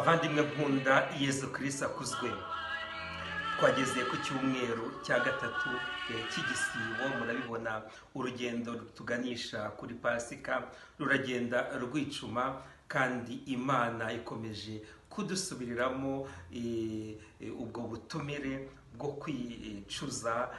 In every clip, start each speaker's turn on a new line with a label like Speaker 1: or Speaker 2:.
Speaker 1: Bavandimwe nkunda, Yezu Kirisitu akuzwe. Twageze ku cyumweru cya gatatu cy'igisibo. Murabibona, urugendo tuganisha kuri Pasika ruragenda rwicuma, kandi Imana ikomeje kudusubiriramo ubwo butumire bwo kwicuza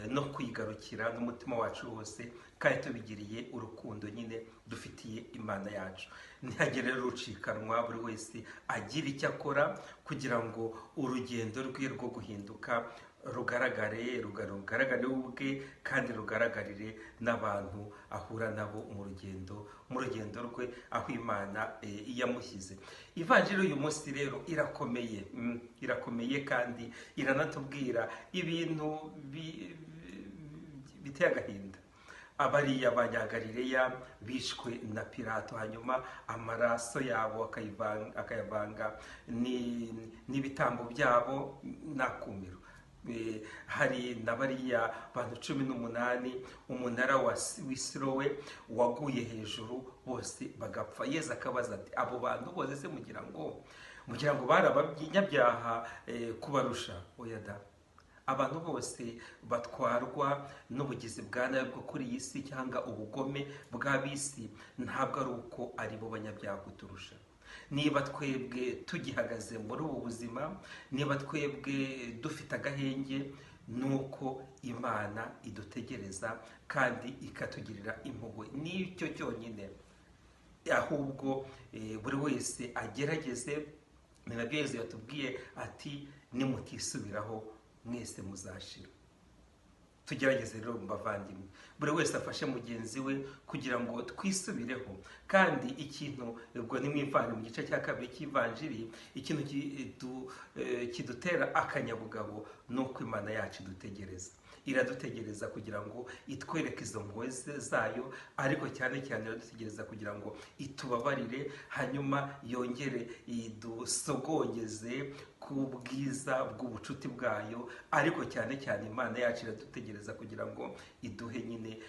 Speaker 1: no kwigarukira n'umutima wacu wose, kandi tubigiriye urukundo nyine dufitiye Imana yacu. Ntihagire rero ucikanwa, buri wese agira icyo akora kugira ngo urugendo rwe rwo guhinduka rugaragare, rugaragare ubwe kandi rugaragarire n'abantu ahura nabo mu rugendo rwe aho Imana yamushyize. Ivanjiri uyu munsi rero irakomeye, irakomeye kandi iranatubwira ibintu biteye agahinda. Abariya Banyagalileya bishwe na Pilato, hanyuma amaraso yabo akayavanga n'ibitambo byabo, n'akumiro. Hari na bariya bantu 18 umunara w'Isilowe waguye hejuru, bose bagapfa. Yezu akabaza ati: "Abo bantu bose se mugira ngo bari abanyabyaha kubarusha?" Oya da. Abantu bose batwarwa n'ubugizi bwa nabi bwo kuri iyi si cyangwa ubugome bw'ab'isi, ntabwo ari uko ari bo banyabyaha kuturusha. Niba twebwe tugihagaze muri ubu buzima, niba twebwe dufite agahenge, ni uko Imana idutegereza kandi ikatugirira impuhwe, nicyo cyonyine. Ahubwo buri wese agerageze. Ni nabyo Yezu yatubwiye ati: "Nimutisubiraho mwese muzashira." Tugerageze rero mu bavandimwe, buri wese afashe mugenzi we kugira ngo twisubireho. Kandi ikintu ubwo ni mu gice cya kabiri cy'ivanjiri, ikintu kidutera akanyabugabo ni uko Imana yacu idutegereza. Iradutegereza kugira ngo itwereke izo mpuhwe zayo, ariko cyane cyane iradutegereza kugira ngo itubabarire, hanyuma yongere idusogongeze ku bwiza bw'ubucuti bwayo. Ariko cyane cyane Imana yacu iradutegereza kugira ngo iduhe nyine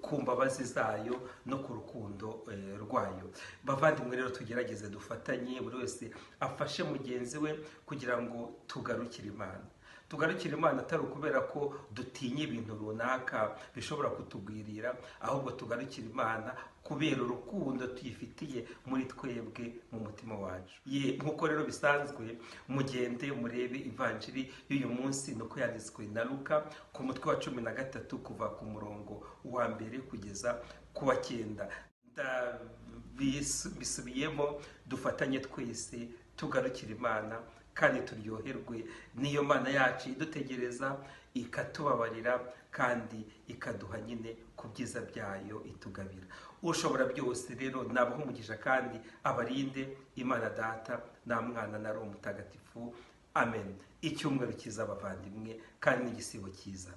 Speaker 1: ku mbabazi zayo no ku rukundo rwayo. Bavandimwe rero, tugerageze dufatanye, buri wese afashe mugenzi we kugira ngo tugarukire Imana. Tugarukire Imana atari ukubera ko dutinya ibintu runaka bishobora kutugwirira, ahubwo tugarukire Imana kubera urukundo tuyifitiye muri twebwe mu mutima wacu. Ye, nk'uko rero bisanzwe, mugende murebe ivanjiri y'uyu munsi nuko yanditswe na Luka ku mutwe wa 13, kuva ku murongo wa mbere kugeza ku wa cyenda. Bisubiyemo, dufatanye twese tugarukire Imana kandi turyoherwe n'iyo Mana yacu idutegereza, ikatubabarira kandi ikaduha nyine ku byiza byayo itugabira. Ushobora byose rero nabaha umugisha kandi abarinde, Imana Data na Mwana na Roho Mutagatifu. Amen. Icyumweru cyiza abavandimwe, kandi n'igisibo cyiza.